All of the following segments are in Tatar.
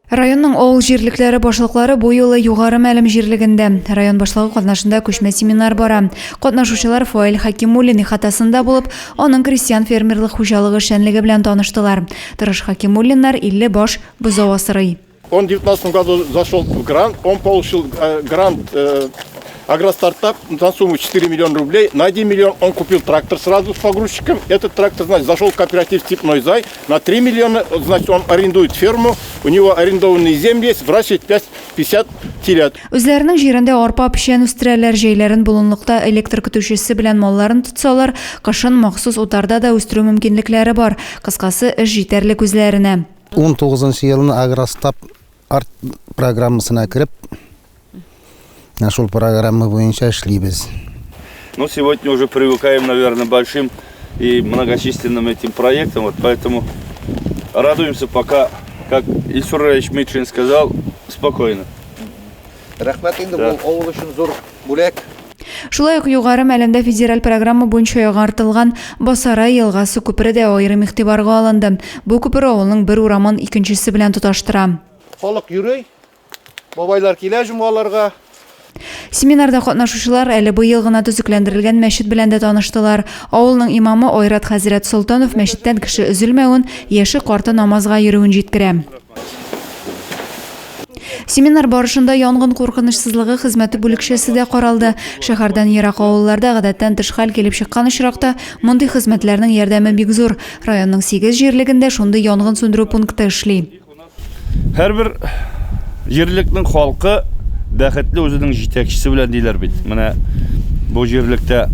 Районның авыл җирлекләре башлыклары бу юлы Югары Мәлем җирлегендә. Район башлыгы катнашында күчмә семинар бара. Катнашучылар Фаил Хәкимуллин ихатасында булып, аның крестьян-фермерлык хуҗалыгы эшчәнлеге белән таныштылар. Тырыш Хәкимуллиннар 50 баш бозау асрый. Он в 2019 году зашел в грант, он получил э, грант э, Агростартап на сумму 4 миллиона рублей. На 1 миллион он купил трактор сразу с погрузчиком. Этот трактор, значит, зашел в кооператив «Степной зай». На 3 миллиона, значит, он арендует ферму. У него арендованные земли есть, выращивает 5, 50 телят. Үзләренең җирендә арпа, печән үстерәләр, җәйләрен болынлыкта электр көтүчесе белән малларын тотсалар, кышын махсус утарда да үстерү мөмкинлекләре бар. Кыскасы, эш җитәрлек үзләренә. Унтугызынчы елны Агростап арт программасына кереп, менә шул программа буенча эшлибез. Ну, сегодня уже привыкаем, наверное, большим и многочисленным этим проектам, вот поэтому радуемся пока, как Ильсур Раевич Митшин сказал, спокойно. Рәхмәт инде, бу авыл өчен зур бүләк. Шулай ук Югары Мәлемдә федераль программа буенча яңартылган Басара елгасы күпере дә аерым игътибарга алынды. Бу күпер авылның бер урамын икенчесе белән тоташтыра. Халык йөри, бабайлар килә җомгаларга. Семинарда катнашучылар әле быел гына төзекләндерелгән мәчет белән дә таныштылар. Авылның имамы Айрат хәзрәт Солтанов мәчеттән кеше өзелмәвен, яше-карты намазга йөрүен җиткерә. Семинар барышында янгын куркынычсызлыгы хезмәте бүлекчәсе дә каралды. Шәһәрдән ерак авылларда гадәттән тыш хәл килеп чыккан очракта мондый хезмәтләрнең ярдәме бик зур. Районның сигез җирлегендә шундый янгын сүндерү пункты эшли. Һәрбер җирлекнең халкы бәхетле үзенең җитәкчесе белән диләр бит. Менә бу җирлектә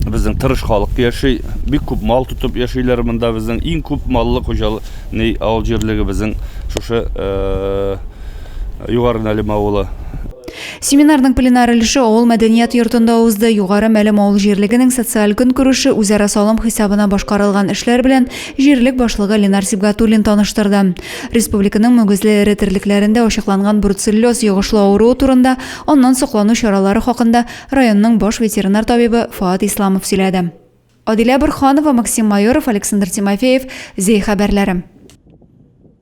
безнең тырыш халык яши, бик күп мал тотып яшиләр монда безнең иң күп маллы хуҗалык Ни авыл җирлеге безнең шушы Югары Нәлем авылы. Семинарның пленар өлеше авыл мәдәният йортында узды. Югары Мәлем авыл җирлегенең социаль көнкүреше, үзара салым хисабына башкарылган эшләр белән җирлек башлыгы Ленар Сибгатуллин таныштырды. Республиканың мөгезле эре терлекләрендә ачыкланган бруцеллез йогышлы авыруы турында, аннан саклану чаралары хакында районның баш ветеринар табибы Фоат Исламов сөйләде. Адилә Борһанова, Максим Майоров, Александр Тимофеев, Зәй хәбәрләре.